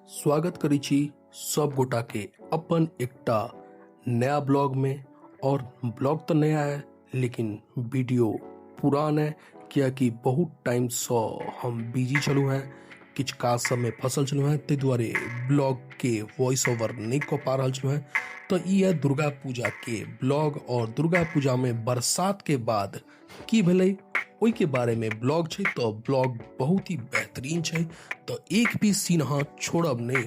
स्वागत करै छी सब गोटा के अपन एकटा नया ब्लॉग में। और ब्लॉग तो नया है लेकिन वीडियो पुरान है, कियाकि बहुत टाइम से हम बिजी छलहुँ हैं, किछु काज सबमे फसल छलहुँ हैं, ताहि दुआरे ब्लॉग के वॉइस ओवर नहीं कऽ पा रहल छलहुँ हैं। तो ई है दुर्गा पूजा के ब्लॉग, और दुर्गा पूजा में बरसात के बाद की भेलै ओहिके बारेमे ब्लॉग छै। तऽ ब्लॉग बहुत ही बेहतरीन छै, तऽ एक भी सीन अहाँ छोड़ब नहि,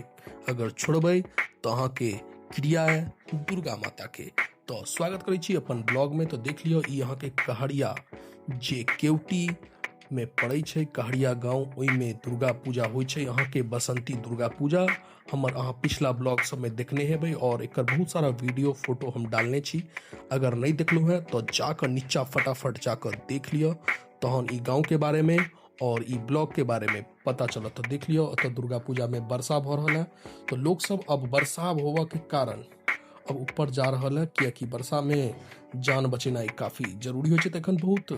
अगर छोड़बै तऽ अहाँके क्रिया है दुर्गा माताके। तऽ स्वागत करै छी अपन ब्लॉगमे। तऽ देख लियौ, ई अहाँके कहरिया जे केवटी मे पड़ै छै, कहरिया गाँव, ओहिमे दुर्गा पूजा होइ छै अहाँके बसंती दुर्गा पूजा। हमर अहाँ पिछला ब्लॉग सबमे देखने हेबै और एकर बहुत सारा वीडियो फोटो हम डालने छी। अगर नहि देखलहुँ हेँ तऽ जाकऽ नीचा फटाफट जाकऽ देख लिअ, तहन ई गाँवके बारेमे और ई ब्लॉगके बारेमे पता चलत। तऽ देख लिअ, एतऽ दुर्गा पूजामे वर्षा भऽ रहल है, तऽ लोकसब अब वर्षा होबऽके कारण अब ऊपर जा रहल है, कियाकि वर्षामे जान बचेनाइ काफी जरूरी होइ छै। तऽ एखन बहुत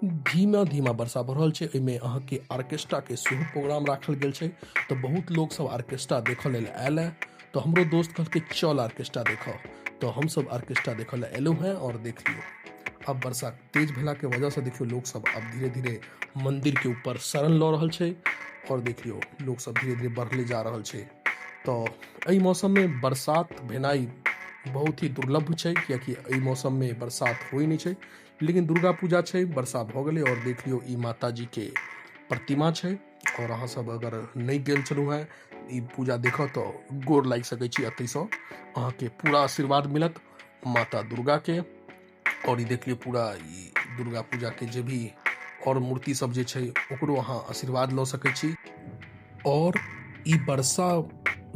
धीमा धीमा वर्षा भऽ रहल छै। एहिमे अहाँके ऑर्केस्ट्राके सेहो प्रोग्राम राखल गेल छै, तऽ बहुत लोकसब ऑर्केस्ट्रा देखऽ लेल आयल है। तऽ हमरो दोस्त कहलकै चल ऑर्केस्ट्रा देखऽ, तऽ हमसब ऑर्केस्ट्रा देखऽ लेल एलहुँ हेँ। आओर देख लियौ, अब वर्षा तेज भेलाके वजहसँ देखियौ लोकसब अब धीरे धीरे मन्दिरके ऊपर शरण लऽ रहल छै, आओर देख लियौ लोकसब धीरे धीरे बढ़ले जा रहल छै। तऽ एहि मौसममे बरसात भेनाइ बहुत ही दुर्लभ छै, कियाकि एहि मौसममे बरसात होइ नहि छै, लेकिन दुर्गा पूजा छै, वर्षा भऽ गेलै। आओर देख लियौ, ई माताजीके प्रतिमा छै, आओर अहाँ सब अगर नहि गेल छलहुँ हेँ ई पूजा देखऽ तऽ गोर लागि सकै छी एतहिसँ, अहाँके पूरा आशीर्वाद मिलत माता दुर्गाके। आओर ई देख लियौ, पूरा ई दुर्गा पूजाके जे भी आओर मूर्ति सब जे छै ओकरो अहाँ आशीर्वाद लऽ सकै छी। आओर ई वर्षा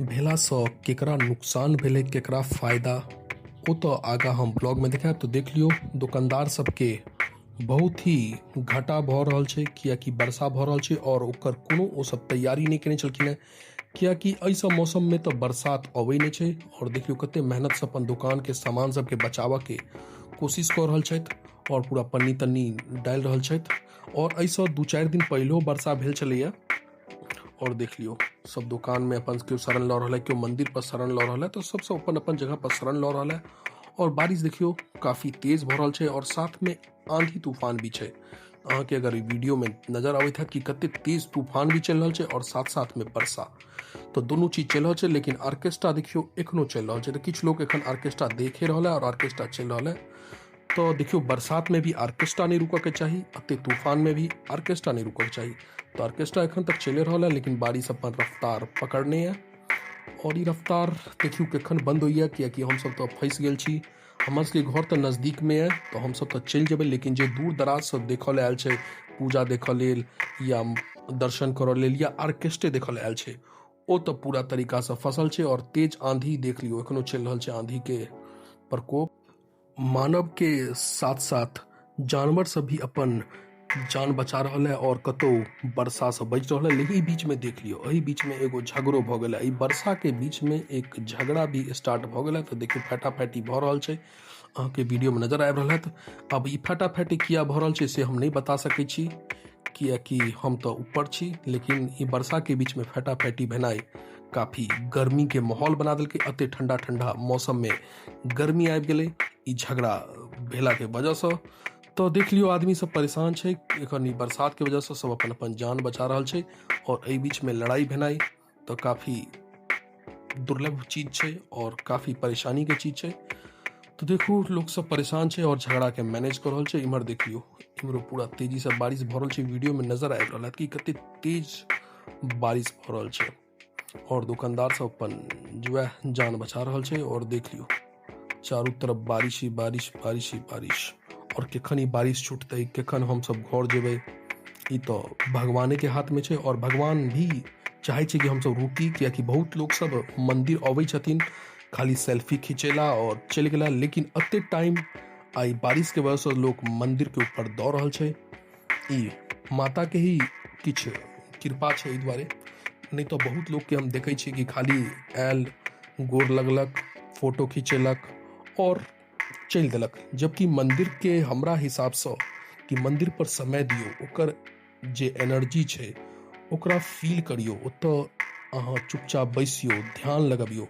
भेलासँ केकरा नुकसान भेलै, केकरा फायदा, ओ तऽ आगाँ हम ब्लॉगमे देखायब। तऽ देख लियौ, दोकानदार सबके बहुत ही घाटा भऽ रहल छै, कियाकि वर्षा भऽ रहल छै आओर ओकर कोनो ओ सब तैयारी नहि केने छलखिन हेँ, कियाकि एहि सब मौसममे तऽ बरसात अबै नहि छै। आओर देखियौ कते मेहनतसँ अपन दोकानके सामान सबके बचाबऽके कोशिश कऽ रहल छथि आओर पूरा पन्नी तन्नी डालि रहल छथि। आओर एहिसँ 2-4 दिन पहिलो वर्षा भेल छलैए। आओर देख लियौ, सब दोकानमे अपन केओ शरण लऽ रहल है, केओ मन्दिर पर शरण लऽ रहल है, तऽ सब सब अपन अपन जगह पर शरण लऽ रहल है। आओर बारिश देखियौ काफी तेज भऽ रहल छै और साथमे आंधी तूफान भी छै। अहाँके अगर ई वीडियोमे नजर आबैत हैत कि कते तेज तूफान भी चलि रहल छै और साथ साथमे वर्षा, तऽ दुनू चीज चलि रहल छै। लेकिन ऑर्केस्ट्रा देखियौ एखनो चलि रहल छै, तऽ किछु लोक एखन ऑर्केस्ट्रा देखे रहल है और ऑर्केस्ट्रा चलि रहल है। तऽ देखियौ, बरसातमे भी ऑर्केस्ट्रा नहि रुकऽके चाही, एते तूफानमे भी ऑर्केस्ट्रा नहि रुकऽके चाही। तऽ ऑर्केस्ट्रा एखन तक चलि रहल है, लेकिन बारिश अपन रफ्तार पकड़ने है और ई रफ्तार देखियौ कखन बन्द होइए, कियाकि हमसब तऽ फँसि गेल छी। हमर सबके घर तऽ नजदीकमे यऽ तऽ हमसब तऽ चलि जेबै, लेकिन जे दूर दराजसँ देखऽ लए आयल छै, पूजा देखऽ लेल या दर्शन करऽ लेल या ऑर्केस्ट्रे देखऽ लए आयल छै, ओ तऽ पूरा तरीकासँ फसल छै। आओर तेज आंधी देख लियौ एखनो चलि रहल छै, आंधीके प्रकोप। मानवके साथ साथ जानवर सब भी अपन जान बचा रहल है और कतौ वर्षा से बचि रहल है। लेकिन बीच में देख लियौ, एहि बीच में एगो झगड़ो भऽ गेल है। एहि वर्षा के बीच में एक झगड़ा भी स्टार्ट भऽ गेल है। तऽ देखियौ फटाफटी भऽ रहल छै, अहाँके वीडियो में नजर आबि रहल हैत। अब ई फटाफटी किया भऽ रहल छै से हम नहि बता सकै छी, कियाकि हम तऽ ऊपर छी, लेकिन ई वर्षा के बीच में फटाफटी भेनाइ काफी गर्मी के माहौल बना देलकै। एते ठंडा ठंडा मौसम में गर्मी आबि गेलै ई झगड़ा भेला के वजहसँ। तऽ देख लियौ, आदमी सब परेशान छै एखन ई बरसात के वजहसँ, सब अपन अपन जान बचा रहल छै। और एहि बीच में लड़ाई भेनाइ तऽ काफी दुर्लभ चीज छै और काफी परेशानी के चीज छै। तऽ देखू, लोक सब परेशान छै और झगड़ा के मैनेज कऽ रहल छै। इम्हर देख लियौ, इम्हरो पूरा तेजी से बारिश भऽ रहल छै। वीडियो में नजर आबि रहल है कि कते तेज बारिश भऽ रहल छै और दुकानदार सब अपन जो है जान बचा रहल छै। और देख लियौ, चारू तरफ बारिश ही बारिश, बारिश ही बारिश। और केखन ई बारिश छुटतै, केखन हमसब घर जेबै, ई तऽ भगवाने के हाथ में छै। और भगवान भी चाहै छै कि हमसब रुकी, कियाकि बहुत लोक सब मंदिर अबै छथिन खाली सेल्फी खिंचेला और चलि गेला, लेकिन एते टाइम आइ बारिश के वजह से लोक मंदिर के ऊपर दऽ रहल छै। ई माता के ही किछु कृपा छै एहि दुआरे, नहि तऽ बहुत लोकके हम देखै छियै कि खाली आयल, गोर लगलक, फोटो खिंचेलक और चलि देलक। जबकि मन्दिरके हमरा हिसाबसँ कि मन्दिर पर समय दियौ, ओकर जे एनर्जी छै ओकरा फील करियौ, ओतऽ अहाँ चुपचाप बैसियौ, ध्यान लगबियौ।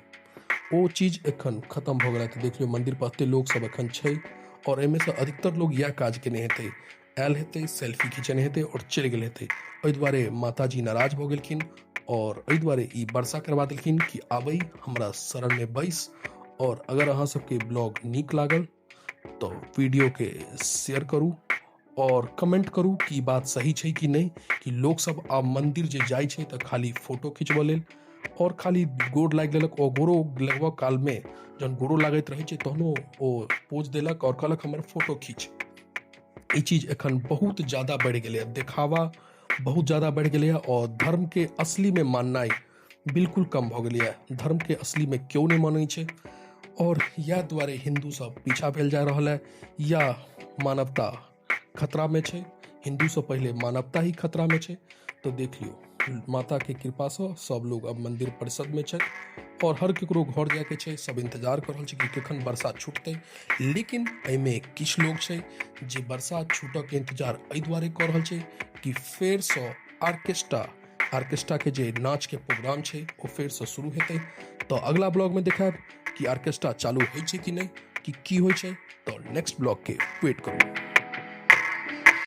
ओ चीज एखन खतम भऽ गेलै। तऽ देख लियौ, मन्दिर पर एते लोक सब एखन छै आओर एहिमे सँ अधिकतर लोग इएह काज केने हेतै, आयल हेतै, सेल्फी खिंचने हेतै आओर चलि गेल हेतै। एहि दुआरे माताजी नाराज भऽ गेलखिन आओर एहि दुआरे ई वर्षा करबा देलखिन कि आबै हमरा शरणमे बैस। आओर अगर अहाँ सबके ब्लॉग नीक लागल तऽ वीडियोके शेयर करू आओर कमेंट करू कि बात सही छै कि नहि, कि लोक सब आब मन्दिर जे जाइ छै तऽ खाली फोटो खिचबऽ लेल आओर खाली गोर लागि लेलक। ओ गोरो लगबऽ कालमे जहन गोरो लागैत रहै छै तहनो ओ पोज देलक आओर कहलक हमर फोटो खींच। ई चीज एखन बहुत ज्यादा बढ़ि गेलैए, देखावा बहुत ज्यादा बढ़ि गेलैए आओर धर्मके असलीमे माननाइ बिल्कुल कम भऽ गेलैए। धर्मके असलीमे केओ नहि मानै छै आओर इएह दुआरे हिन्दू सब पीछा भेल जा रहल है या मानवता खतरामे छै। हिन्दूसँ पहिले मानवता ही खतरामे छै। तऽ देख लियौ, माताके कृपासँ सब लोग अब मन्दिर परिषदमे छथि आओर हर केकरो घर जायके छै। सब इन्तजार कऽ रहल छै कि कखन वर्षा छुटतै। लेकिन एहिमे किछु लोग छै जे वर्षा छूटऽके इन्तजार एहि दुआरे कऽ रहल छै कि फेरसँ आर्केस्ट्राके जे नाचके प्रोग्राम छै ओ फेरसँ शुरू हेतै। तऽ अगला ब्लॉगमे देखायब कि आर्केस्ट्रा चालू होइ छै कि नहि, कि की होइ छै। तऽ नेक्स्ट ब्लॉगके वेट करू।